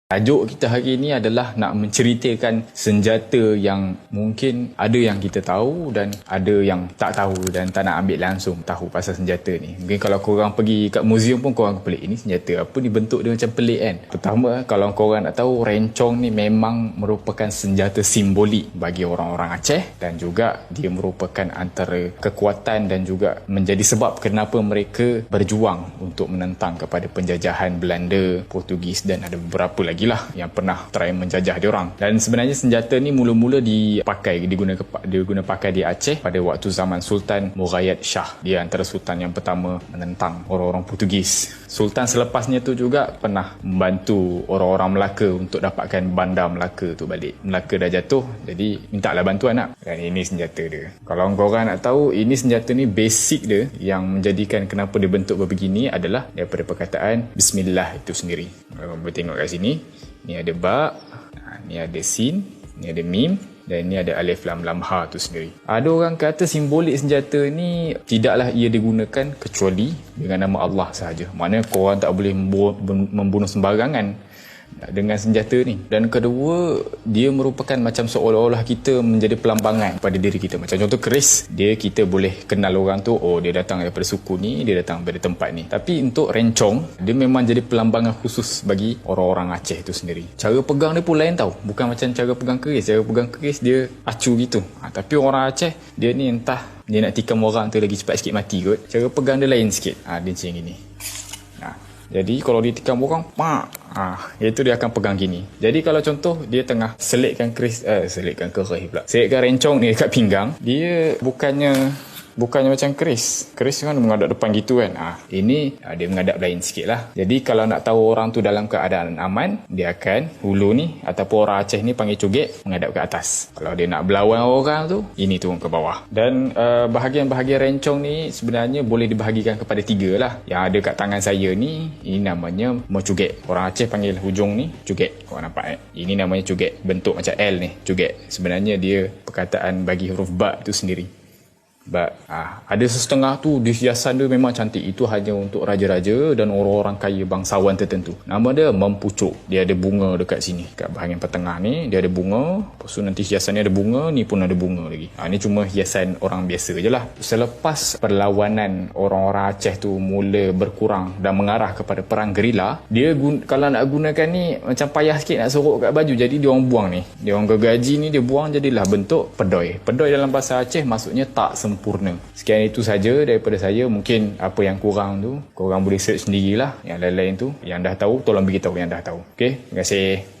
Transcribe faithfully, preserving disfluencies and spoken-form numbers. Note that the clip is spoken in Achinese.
Tajuk kita hari ini adalah nak menceritakan senjata yang mungkin ada yang kita tahu dan ada yang tak tahu dan tak nak ambil langsung tahu pasal senjata ni. Mungkin kalau korang pergi kat museum pun korang pelik, "Ini senjata apa ni, bentuk dia macam pelik kan?" Pertama, kalau korang nak tahu, rencong ni memang merupakan senjata simbolik bagi orang-orang Aceh dan juga dia merupakan antara kekuatan dan juga menjadi sebab kenapa mereka berjuang untuk menentang kepada penjajahan Belanda, Portugis dan ada beberapa lagi lah yang pernah try menjajah diorang. Dan sebenarnya senjata ni mula-mula dipakai, diguna, diguna pakai di Aceh pada waktu zaman Sultan Mughayat Shah. Dia antara sultan yang pertama menentang orang-orang Portugis. Sultan selepasnya tu juga pernah membantu orang-orang Melaka untuk dapatkan Banda Melaka tu balik. Melaka dah jatuh, jadi mintalah bantuan nak. Dan ini senjata dia. Kalau korang nak tahu, ini senjata ni basic dia yang menjadikan kenapa dia bentuk berbegini adalah daripada perkataan Bismillah itu sendiri. Kalau boleh tengok kat sini, ni ada ba, ha, ni ada sin, ni ada mim, dan ni ada alif lam lam ha tu sendiri. Ada orang kata simbolik senjata ni tidaklah ia digunakan kecuali dengan nama Allah sahaja. Maknanya korang tak boleh membu-, membunuh sembarangan dengan senjata ni. Dan kedua, dia merupakan macam seolah-olah kita menjadi pelambangan pada diri kita. Macam contoh keris, dia kita boleh kenal orang tu, oh, dia datang daripada suku ni, dia datang daripada tempat ni. Tapi untuk rencong, dia memang jadi pelambangan khusus bagi orang-orang Aceh tu sendiri. Cara pegang dia pun lain tau. Bukan macam cara pegang keris. Cara pegang keris dia acu gitu. Ha, tapi orang Aceh, dia ni entah dia nak tikam orang tu lagi cepat sikit mati kot. Cara pegang dia lain sikit. Ha, dia macam gini. Ha. Jadi kalau dia tikam orang, pak. Ha, iaitu dia akan pegang gini. Jadi kalau contoh dia tengah selitkan keris, eh, selitkan keris pula. Selitkan rencong ni dekat pinggang, dia bukannya bukannya macam keris. Keris kan menghadap depan gitu kan. Ah, ini, ah, dia menghadap lain sikit lah. Jadi kalau nak tahu orang tu dalam keadaan aman, dia akan hulu ni ataupun orang Aceh ni panggil cugek menghadap ke atas. Kalau dia nak belawan orang tu, ini turun ke bawah. Dan uh, bahagian-bahagian rencong ni sebenarnya boleh dibahagikan kepada tiga lah. Yang ada kat tangan saya ni, ini namanya meucugek. Orang Aceh panggil hujung ni cugek. Korang nampak eh? Ini namanya cugek. Bentuk macam L ni, cugek. Sebenarnya dia perkataan bagi huruf ba tu sendiri. Ba. Ah, ada setengah tu dihiasan dia memang cantik. Itu hanya untuk raja-raja dan orang-orang kaya bangsawan tertentu. Nama dia mempucuk. Dia ada bunga dekat sini. Kat bahagian pertengah ni, dia ada bunga. Lepas tu nanti hiasan ni ada bunga, ni pun ada bunga lagi. Ha, ni cuma hiasan orang biasa je lah. Selepas perlawanan orang-orang Aceh tu mula berkurang dan mengarah kepada perang gerila, dia gun-, kalau nak gunakan ni macam payah sikit nak sorok kat baju. Jadi dia orang buang ni. Dia orang gergaji ni dia buang jadilah bentuk pedoi. Pedoi dalam bahasa Aceh maksudnya tak sempurna. Sekian itu saja daripada saya. Mungkin apa yang kurang tu, korang boleh search sendirilah. Yang lain-lain tu, yang dah tahu, tolong bagi tahu yang dah tahu. Okey, terima kasih.